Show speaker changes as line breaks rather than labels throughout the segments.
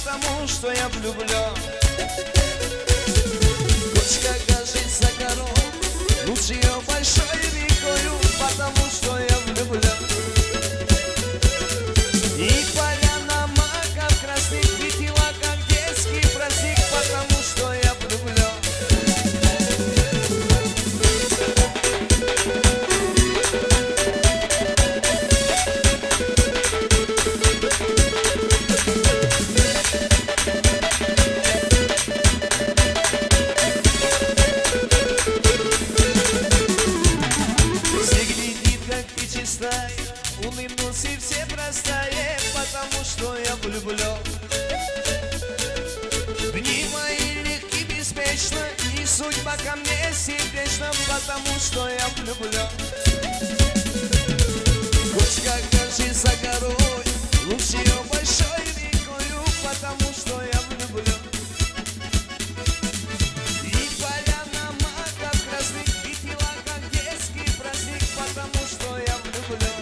потому что я влюблен. Кочка кажется горой, лучше ее большой рекою, потому что я влюблен. И поляна маков красных светила, как детский праздник, потому что я влюблен. Улыбнулся и все простая, потому что я влюблен. Дни мои легки беспечно, и судьба ко мне сердечна, потому что я влюблен. Кочка кажется горой, лучше ее большой рекою, потому что я влюблен. И поляна маков красных светила, как детский праздник, потому что я влюблен.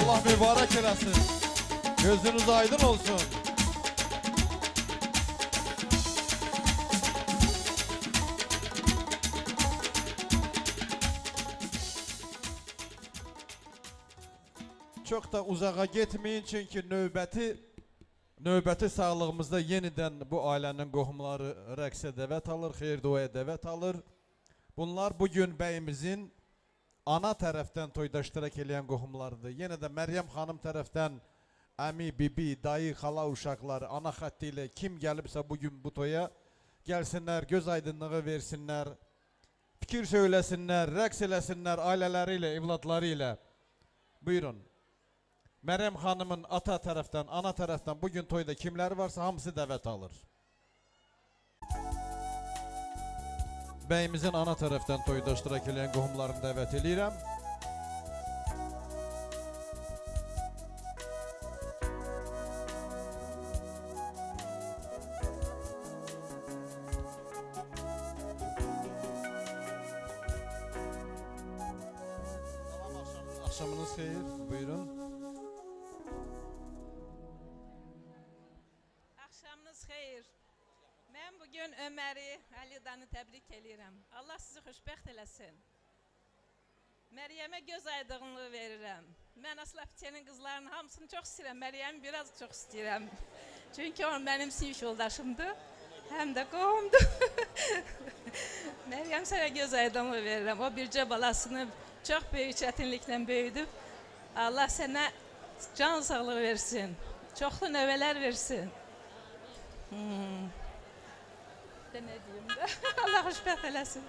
Allah mübarək eləsin. Gözünüz aydın olsun. Çox da uzağa getməyin, çünki növbəti sağlığımızda yenidən bu ailənin qohumları rəqsə dəvət alır, xeyir duaya dəvət alır. Bunlar bugün bəyimizin ana tərəfdən toyda iştirak eləyən qohumlarıdır. Yenə də Məryəm xanım tərəfdən əmi, bibi, dayı, xala uşaqları ana xətti ilə kim gəlibsə bugün bu toya gəlsinlər, göz aydınlığı versinlər, fikir söyləsinlər, rəqs eləsinlər ailələri ilə, evladları ilə. Buyurun. Məryəm xanımın ata tərəfdən, ana tərəfdən bugün toyda kimləri varsa hamısı dəvət alır. Bəyimizin ana tərəfdən toyda iştirak eləyən qohumlarını dəvət eləyirəm. Salam, axşamınız xeyir. Buyurun.
Axşamınız xeyir. Mən bugün Öməri, Əlidanı təbrik eləyirəm. Allah sizi xoşbəxt eləsin. Məryəmə göz aydınlığı verirəm. Mən Aslapçenin qızlarının hamısını çox istəyirəm. Məryəmi biraz çox istəyirəm. Çünki o mənim sinif yoldaşımdır. Həm də qohumdur. Məryəm, sənə göz aydınlığı verirəm. O bircə balasını çox böyük çətinliklə böyüdüb. Allah sənə can sağlığı versin. Çoxlu nəvələr versin. De nə deyim də? Allah xoşbəxt eləsin.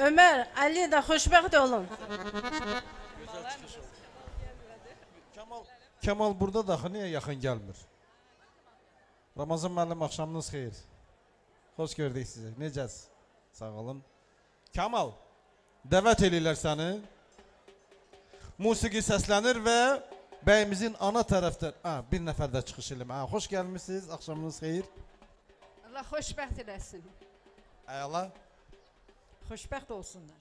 Ömər, Əli də xoşbəxt olun.
Gözəl çıxış oldu. Kamal burada da axı niyə yaxın gəlmir? Ramazan müəllim, axşamınız xeyir. Xoş gördük sizi. Necəsiz? Sağ olun. Kamal, dəvət eləyirlər səni. Musiqi səslənir və bəyimizin ana tərəfdən... Bir nəfər də çıxış eləmə. Xoş gəlmişsiniz, axşamınız xeyir.
Allah xoşbəxt eləsin.
Əla.
Xoşbəxt olsunlar.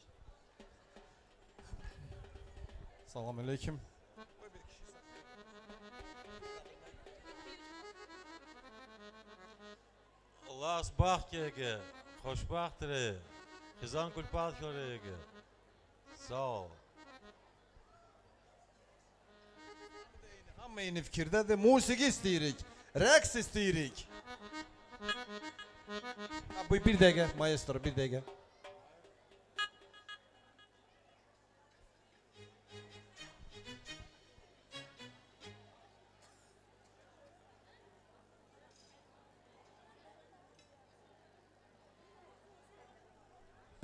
Salam aleyküm.
Allah asbaxt kege, xoşbəxtdir. Xizan kulpat körege. Sağ ol.
Hamı eyni fikirdədir. Musiqi istəyirik, rəqs istəyirik. Bu bir dəqiqə, maestro, bir dəqiqə.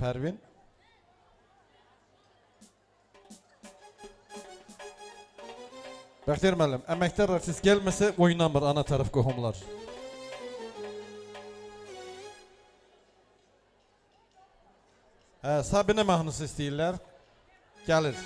Pərvin. Bəxtiyar müəllim, əməkdar artist gəlməsə oynamır ana tərəf qohumlar. Sabinə mahnısı istəyirlər. Gəlir.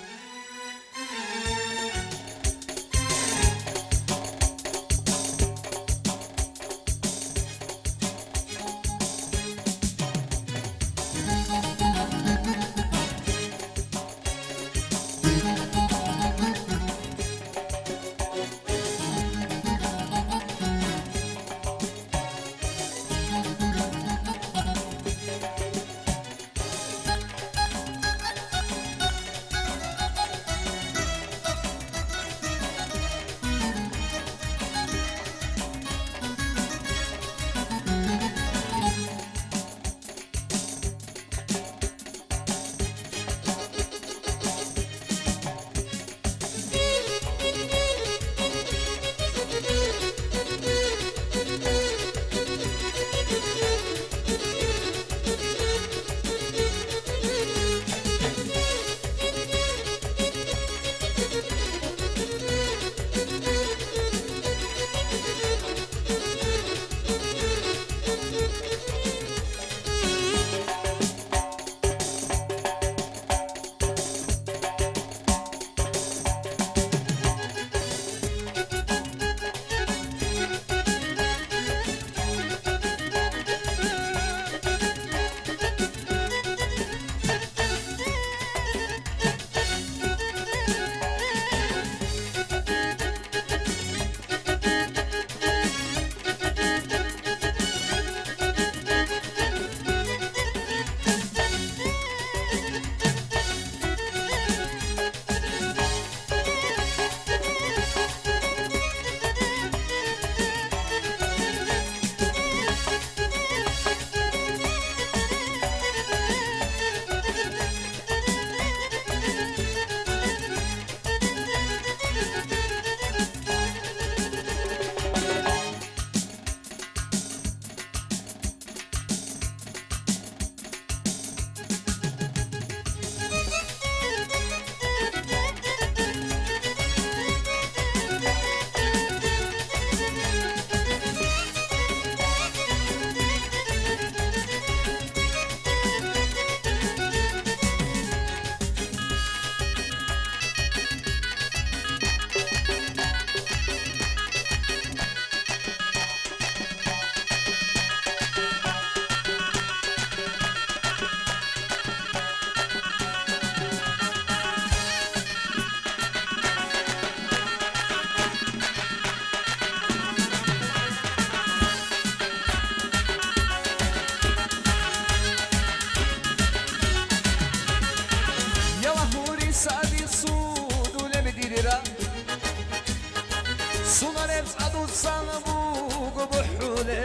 سوناربس أدوسان بوغو بحولي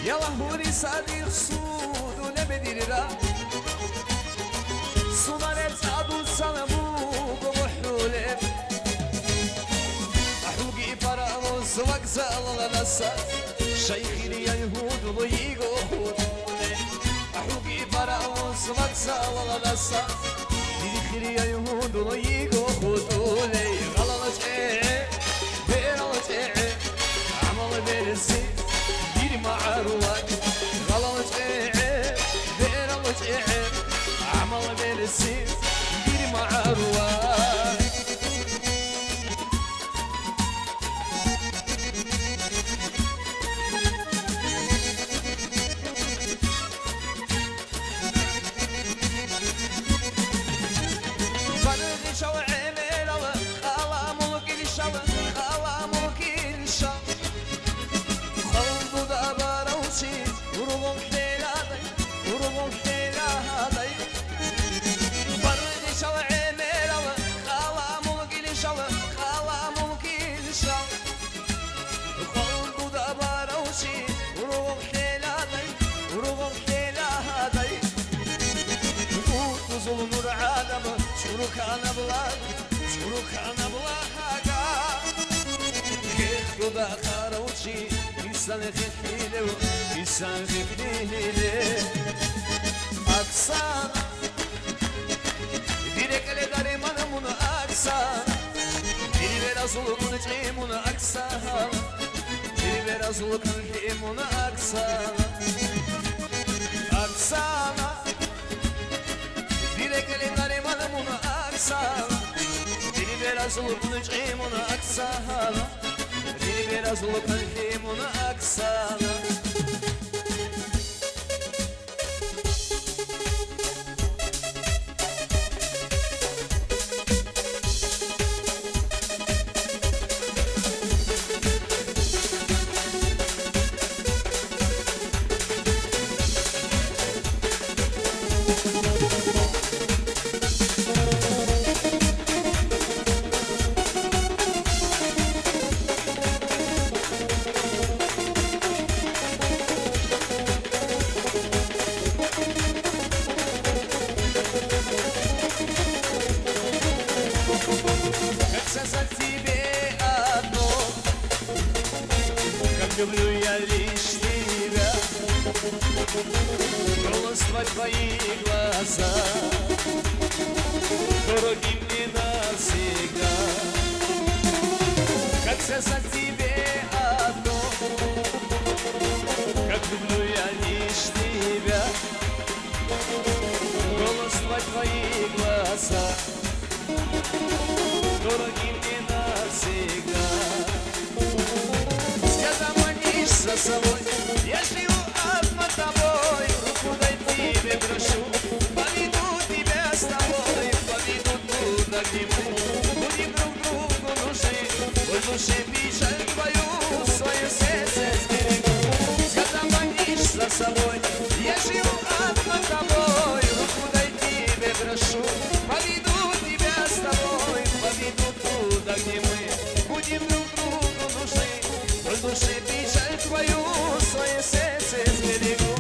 يلا هوري صديق سودو لبديرا سوناربس أدوسان بوغو بحولي أحوقي براوز وقزال لنسا شيخي يهود ضيقو أحوقي براوز وقزال لنسا ديخري يهود ضيقو خدولي عمل بيرسي ديري مع رواك غلط بير عمل بيرسي ديري مع رواك Aksana Direkle darimanımın aksana Diri biraz olukun cimun aksana Diri biraz olukun cimun aksana Aksana Direkle darimanımın aksana Diri biraz olukun cimun aksana Diri biraz olukun cimun aksana Люблю я лишь тебя, голос твои глаза, дороги мне навсегда. Как сказать тебе одно, как люблю я лишь тебя, голос твои глаза, дороги мне навсегда. За собой, я живу одна тобой, руку дай тебе прошу, поведу тебя с тобой, поведу туда, где мы будем друг другу нужны, в душе печаль твою, свое сердце сберегу. Когда манишь за собой, я живу одна тобой, руку дай тебе прошу, поведу тебя с тобой, поведу туда, где мы будем друг другу нужны, в душе печаль твою, свое сердце сберегу.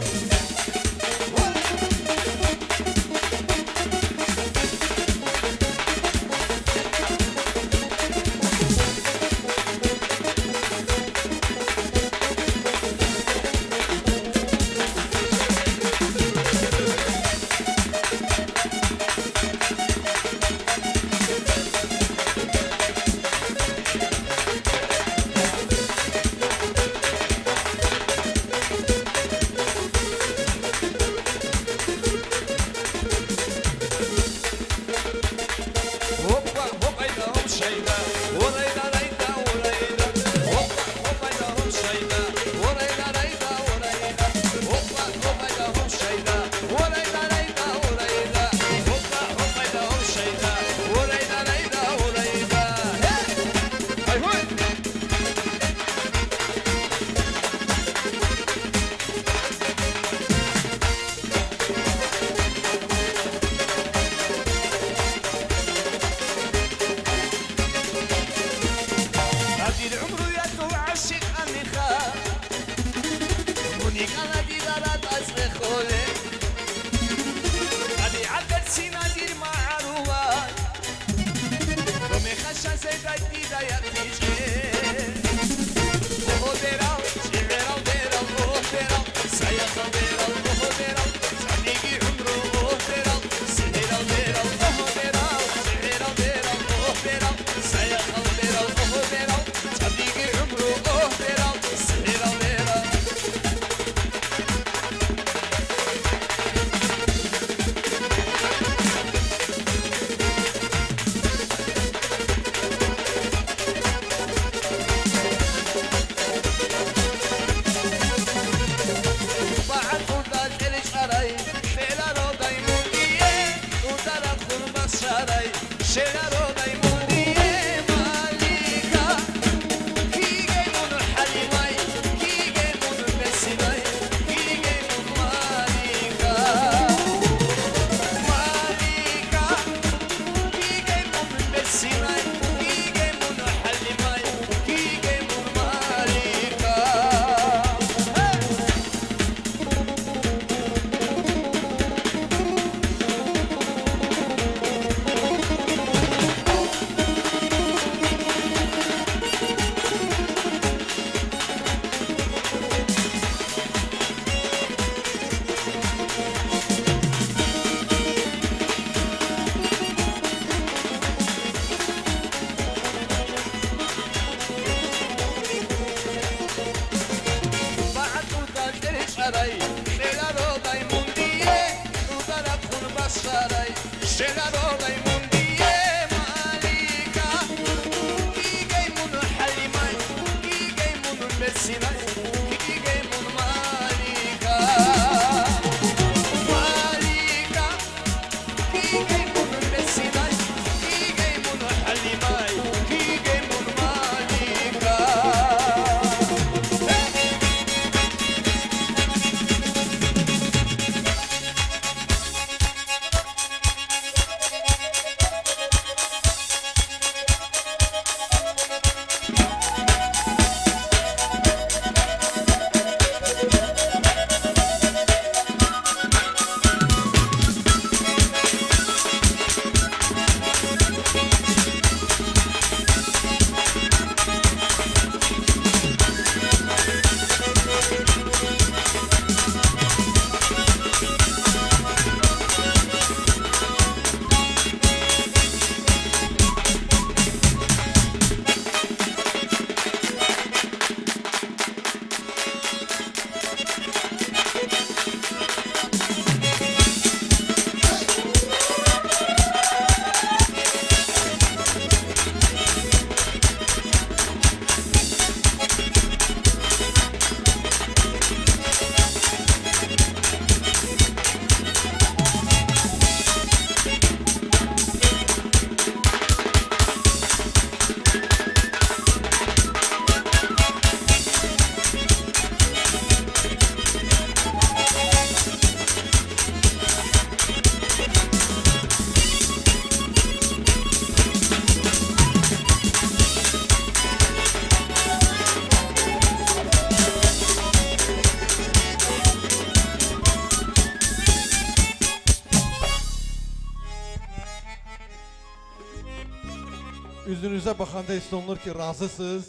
Üzünüzə baxanda hiss olunur ki, razısınız.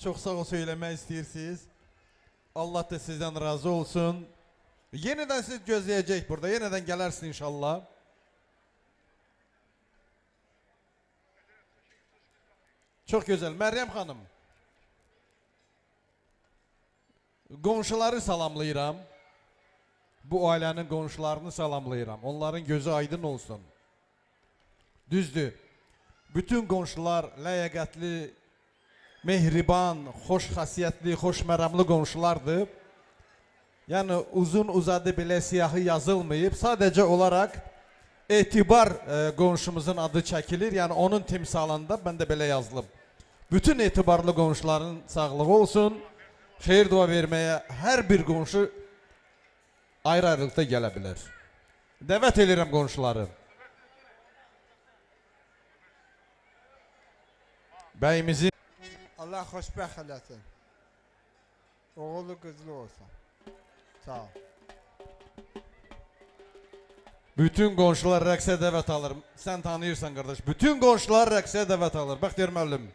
Çox sağ ol söyləmək istəyirsiniz. Allah da sizdən razı olsun. Yeniden siz gözləyəcək burada. Yeniden gələrsin inşallah. Çox gözəl. Məryəm xanım. Qonşuları salamlayıram. Bu ailənin qonşularını salamlayıram. Onların gözü aydın olsun. Düzdür. Bütün qonşular ləyaqətli, mehriban, xoş xasiyyətli, xoş məramlı qonşulardır. Yəni uzun uzadı belə siyahı yazılmayıb. Sadəcə olaraq etibar qonşumuzun adı çəkilir. Yəni onun timsalında mən də belə yazılıb. Bütün etibarlı qonşuların sağlığı olsun. Xeyir dua verməyə hər bir qonşu ayrı-ayrılıqda gələ bilər. Dəvət edirəm qonşuları. Bəyimizi
Allah xoşbəxt eləsin. Oğullu qızlı olsun. Sağ ol.
Bütün qonşular rəqsə dəvət alır. Sən tanıyırsan qardaş. Bütün qonşular rəqsə dəvət alır. Bəxtiyar müəllim.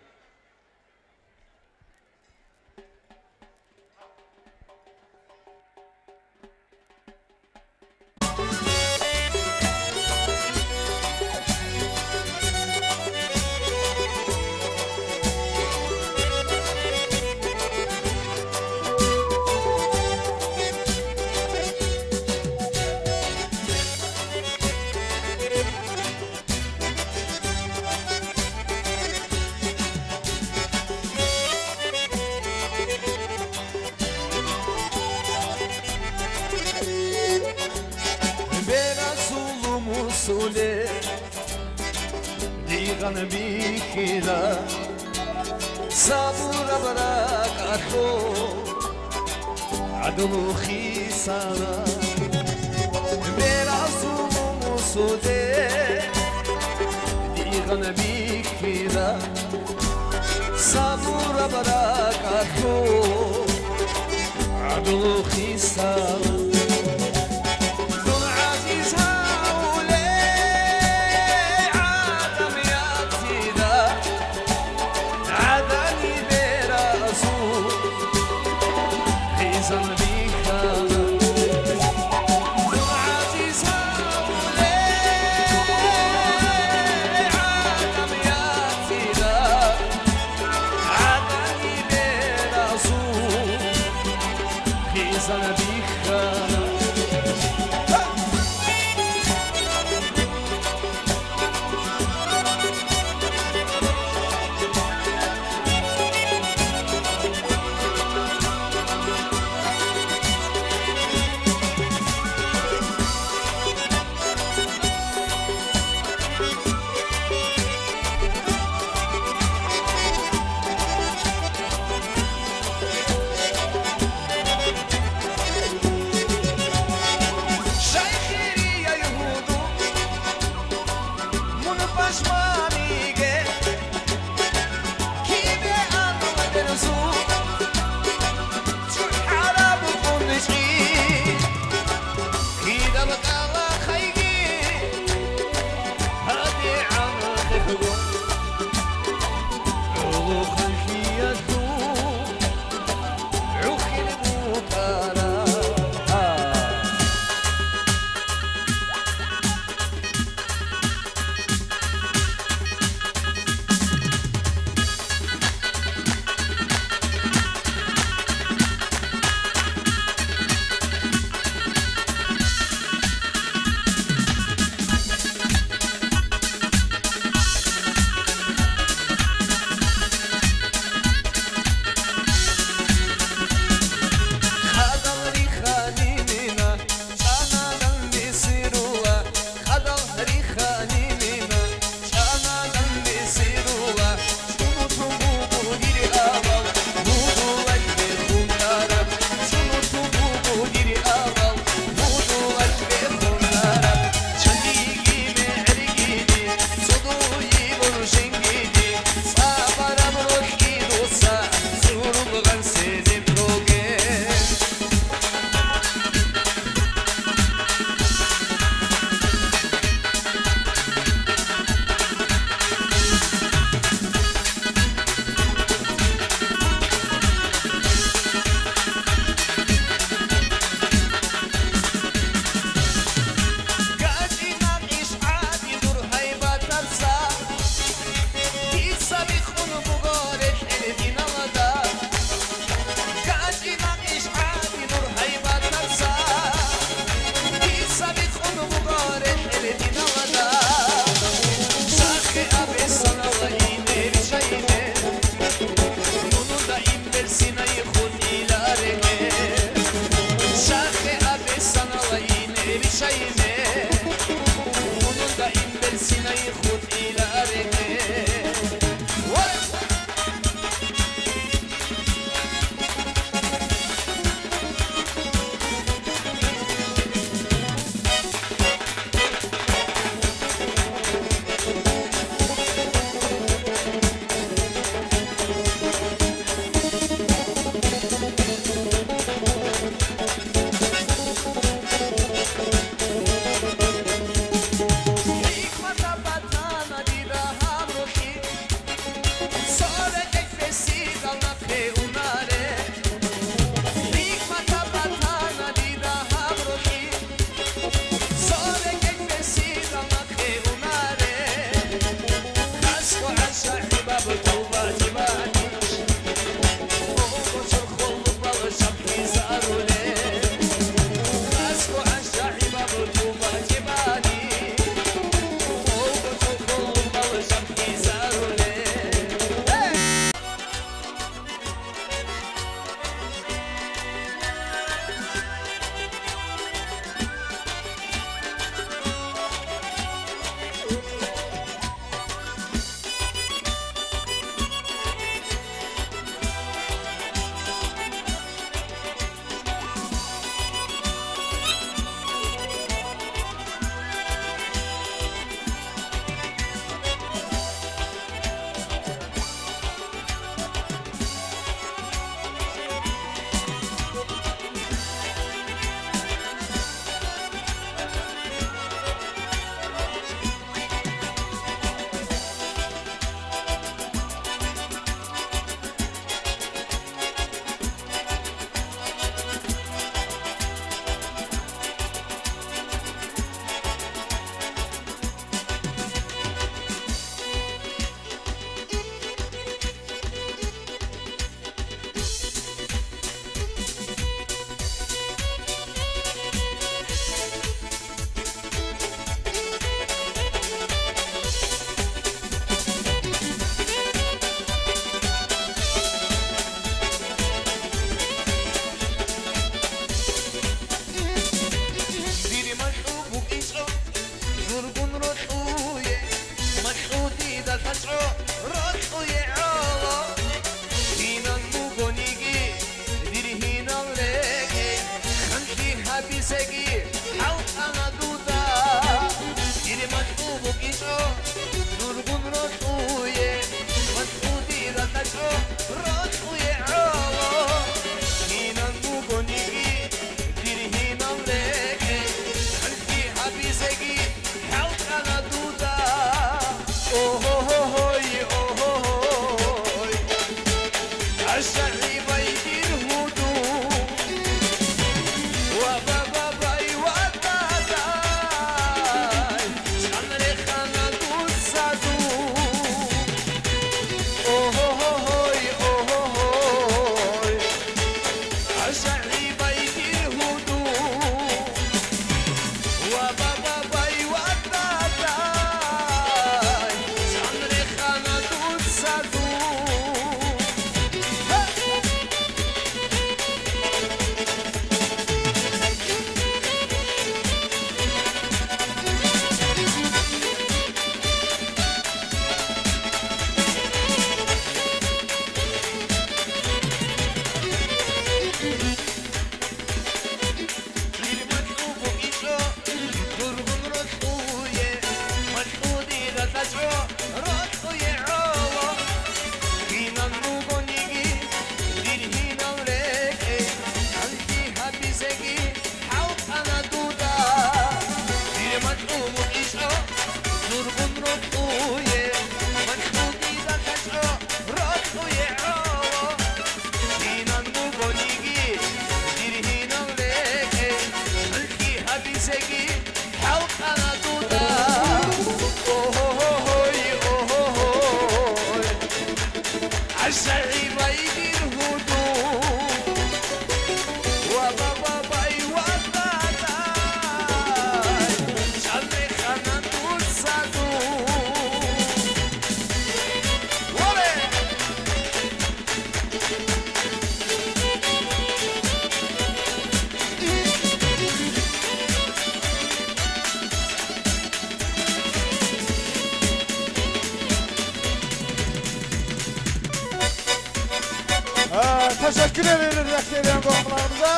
Teşekkür ediyoruz rəqs edən qohumlarımıza.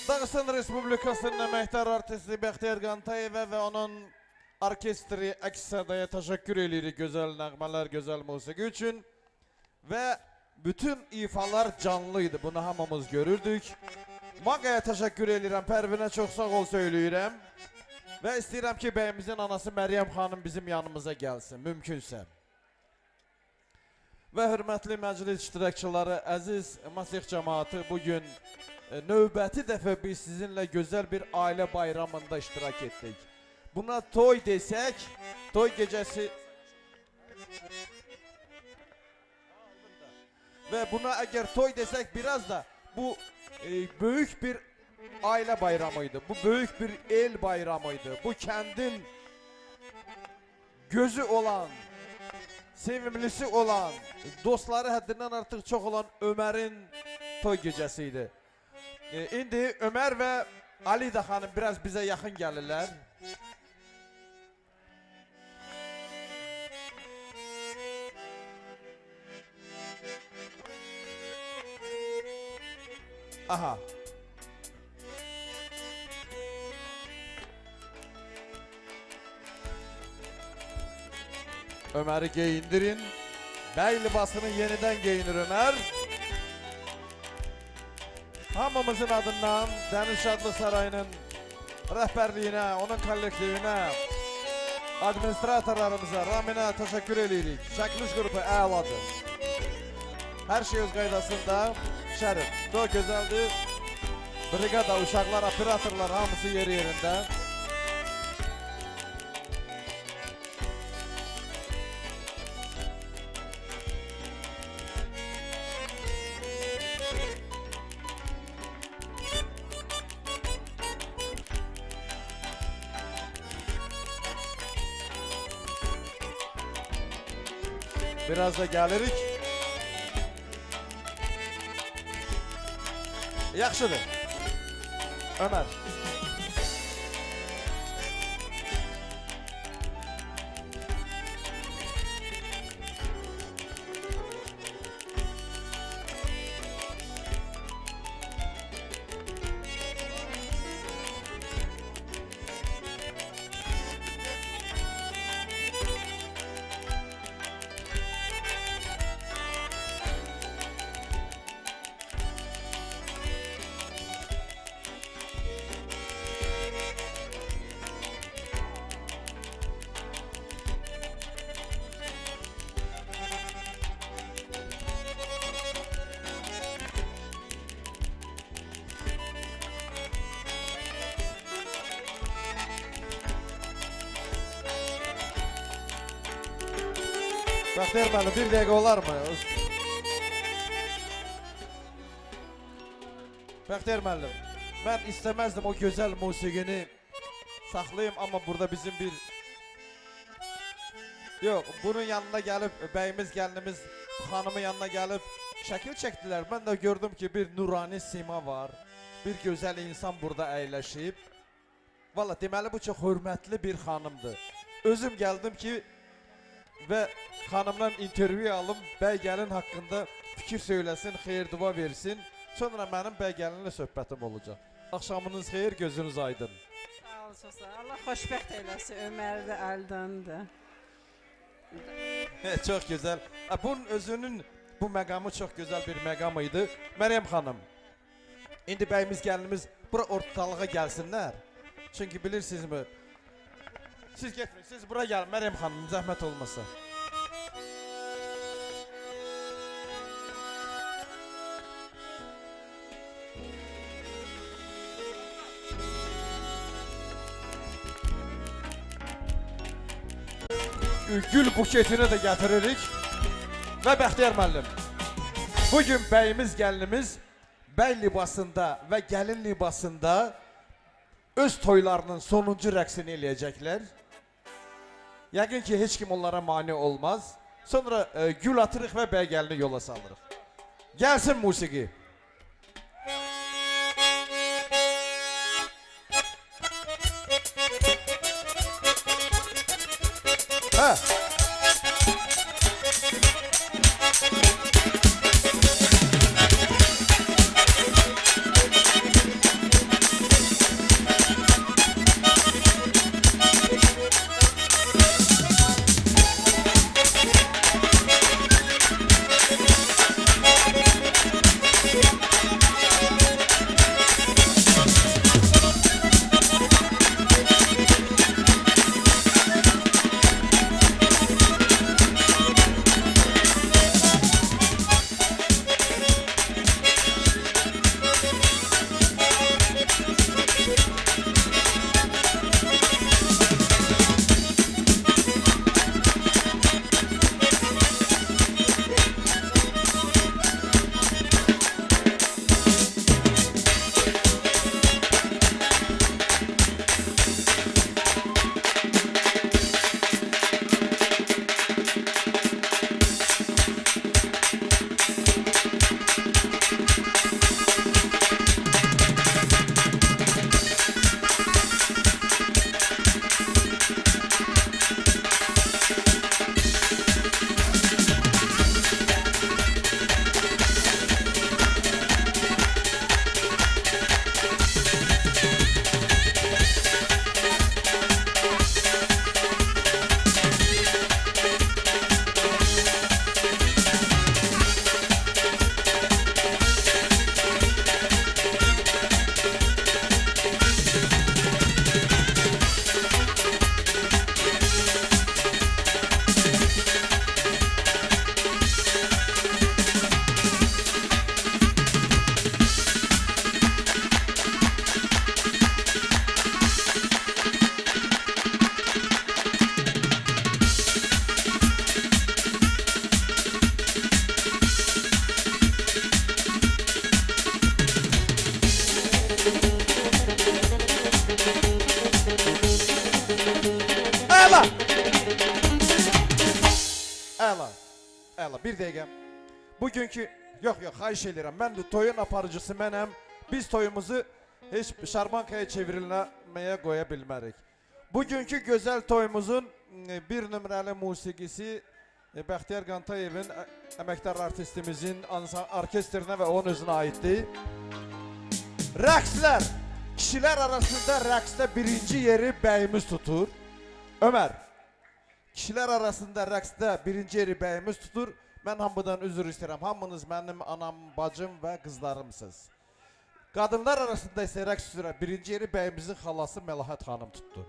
Dağıstan Respublikasının əməkdar artisti Bəxtiyar Qantayevə və onun orkestri Əks Sədaya təşəkkür edirik gözəl nəğmələr, gözəl musiqi üçün. Və bütün ifalar canlı idi, bunu hamımız görürdük. Maqaya təşəkkür edirəm, Pərvinə çox sağ ol söyləyirəm. Və istəyirəm ki, bəyimizin anası Məryəm xanım bizim yanımıza gəlsin, mümkünsə. Və hörmətli məclis iştirakçıları, əziz Masih cəmaatı, bugün növbəti dəfə biz sizinlə gözəl bir ailə bayramında iştirak etdik. Buna toy desək, toy gecəsi və buna əgər toy desək, biraz da bu böyük bir ailə bayramıydı, bu böyük bir el bayramıydı, bu kəndin gözü olan, sevimlisi olan, dostları həddindən artıq çox olan Ömərin toy gecəsi idi. İndi Ömər və Alida xanım biraz bizə yaxın gəlirlər. Aha. Ömer'i geyindirin. Bəy libasını yeniden geyinir Ömer. Hamımızın adından Dəniz Şadlıq Sarayı'nın rəhbərliyinə, onun kollektivinə, administratorlarımıza, Raminə təşəkkür edirik. Çəkiliş qrupu əladır. Hər şey öz qaydasında. Şərif, çox gözəldir. Brigada, uşaqlar, operatorlar hamısı yeri yerində. Biraz da gəlirik. Yaxşıdır. Ömər. Bəxtiyar müəllim, bir dəqiqə olarmı? Bəxtiyar müəllim, mən istəməzdim o gözəl musiqini saxlayım, amma burada bizim bir... Yox, bunun yanına gəlib, bəyimiz, gəlinimiz, xanımın yanına gəlib şəkil çəkdilər. Mən də gördüm ki, bir nurani sima var, bir gözəl insan burada əyləşib. Valla, deməli, bu çox hörmətli bir xanımdır. Özüm gəldim ki, və xanımdan intervyu alım, bəy gəlin haqqında fikir söyləsin, xeyir dua versin. Sonra mənim bəy gəlinlə söhbətim olacaq. Axşamınız xeyir, gözünüz aydın.
Sağ ol, çox sağ ol. Allah xoşbəxt eləsin, Öməri də, Alidanı da.
Çox gözəl. Bunun özünün bu məqamı çox gözəl bir məqam idi. Məryəm xanım, indi bəyimiz, gəlinimiz bura ortalığa gəlsinlər. Çünki bilirsinizmi, siz getməyin, siz bura gəlin, Məryəm xanım, zəhmət olmasa. Gül buketini də gətiririk. Və Bəxtiyar müəllim, bugün bəyimiz, gəlinimiz bəy libasında və gəlin libasında öz toylarının sonuncu rəqsini eləyəcəklər. Yəqin ki, heç kim onlara mane olmaz. Sonra gül atırıq və bəy gəlini yola salırıq. Gəlsin musiqi. Hə. Bir dəqiqə. Bugünkü, yox, yox, xahiş edirəm. Mən də toyun aparıcısı mənəm. Biz toyumuzu heç şarmankaya çevrilməyə qoya bilmərik. Bugünkü gözəl toyumuzun bir nömrəli musiqisi Bəxtiyar Qantayevin, əməkdar artistimizin orkestrinə və onun özünə aiddir. Rəqslər, kişilər arasında rəqsdə birinci yeri bəyimiz tutur. Ömər, kişilər arasında rəqsdə birinci yeri bəyimiz tutur. Mən hamıdan üzr istəyirəm. Hamınız mənim anam, bacım və qızlarımsınız. Qadınlar arasında isə rəqs üzrə birinci yeri bəyimizin xalası Məlahət xanım tutdu.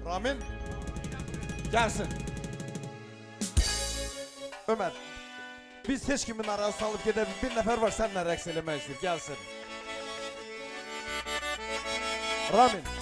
Ramin, gəlsin. Ömər, biz heç kimin narazı salıb gedə bir nəfər var, sənlə rəqs eləmək istəyir, gəlsin. Ramin.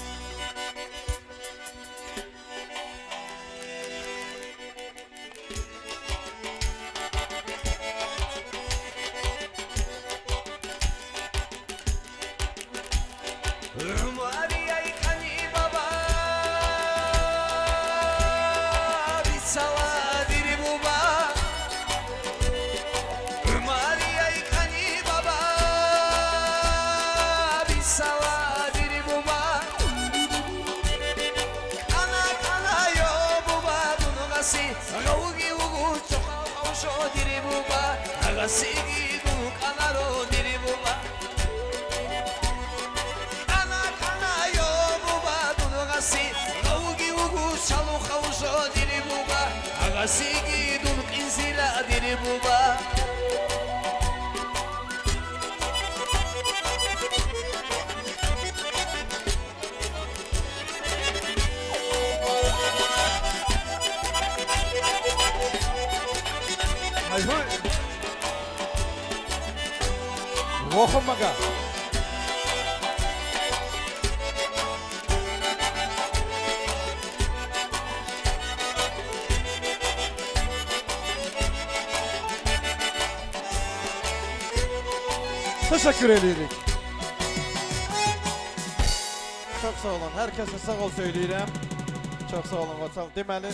Voxumaga. Teşekkür edirik. Çox sağ olun. Hər kəsə sağ ol söyləyirəm. Çox sağ olun. Deməli,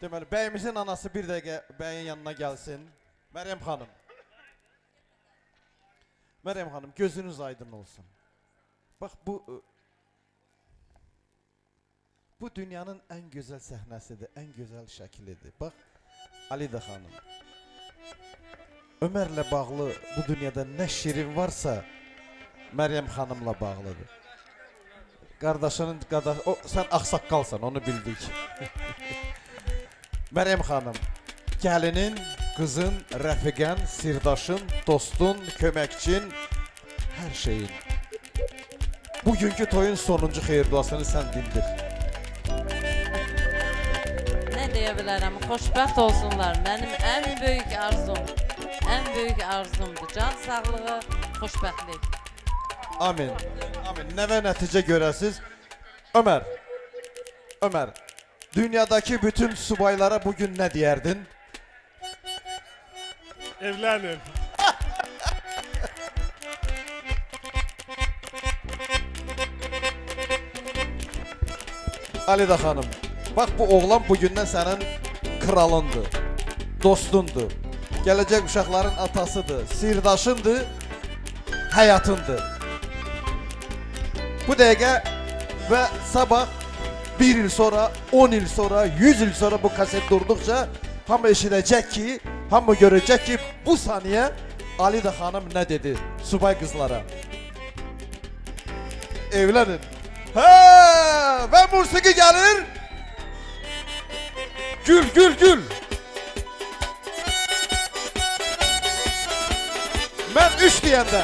deməli, bəyimizin anası bir dəqiqə bəyin yanına gəlsin. Məryəm xanım. Məryəm xanım, gözünüz aydın olsun. Bax, bu dünyanın ən gözəl səhnəsidir, ən gözəl şəklidir. Bax, Alida xanım, Ömərlə bağlı bu dünyada nə şirin varsa, Məryəm xanımla bağlıdır. Qardaşının, sən ağsaqqalsan, onu bildik. Məryəm xanım, gəlinin, qızın, rəfiqən, sirdaşın, dostun, köməkçin, hər şeyin. Bugünkü toyun sonuncu xeyir duasını sən dindir.
Nə deyə bilərəm? Xoşbəxt olsunlar. Mənim ən böyük arzum, ən böyük arzumdur. Can sağlığı, xoşbəxtlik.
Amin. Amin. Nə və nəticə görəsiz? Ömər, Ömər, dünyadakı bütün subaylara bugün nə deyərdin?
Evlənin.
Alida xanım, bax bu oğlan bugündən sənin kralındır, dostundur, gələcək uşaqların atasıdır, sirdaşındır, həyatındır. Bu dəqiqə və sabah bir il sonra, 10 il sonra, 100 il sonra bu kaset durduqca hamı eşidəcək ki, hamı görəcək ki, bu saniyə Alida xanım nə dedi subay qızlara? Evlənin. Hə, və musiqi gəlir. Gül, gül, gül. Mən 3 deyəndə.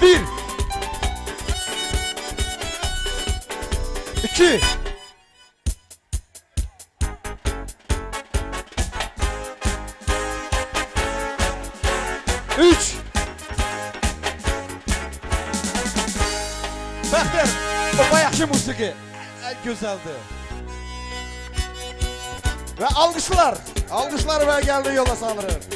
1 2 3. Bəxtər, o bayaqki musiqi gözəldir. Və alqışlar, alqışlar və gəldi yola salırıq.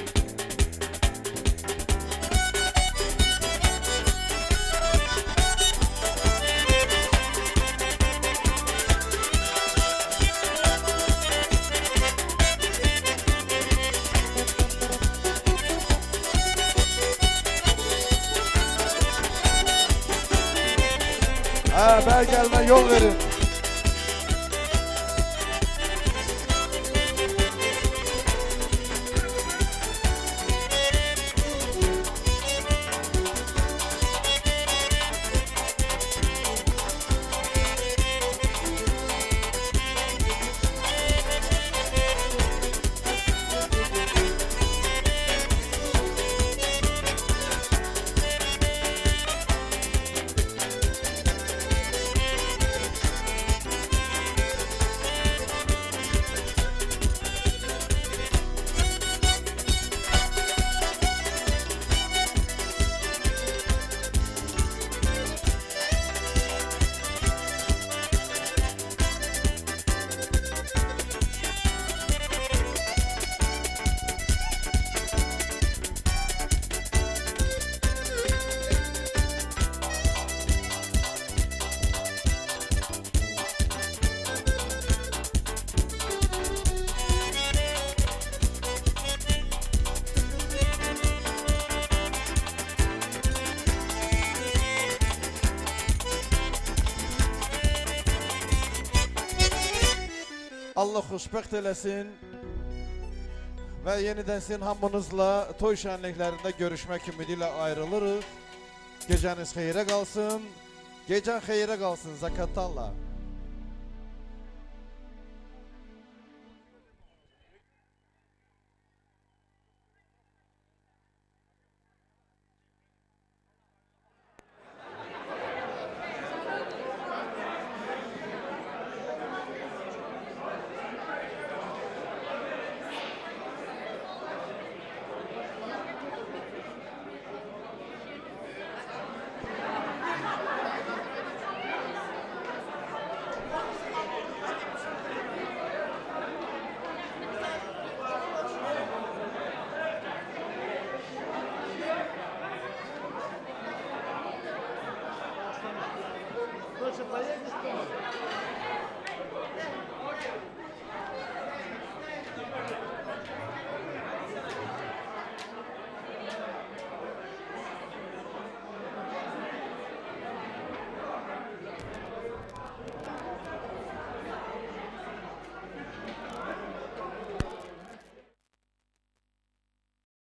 Hə, bəy gəlinə yol verin. Allah xoşbəxt eləsin. Və yenidən sizin hamınızla toy şənliklərində görüşmək ümidi ilə ayrılırıq. Gecəniz xeyrə qalsın. Gecən xeyrə qalsın Zaqatala.
Лучше поедем.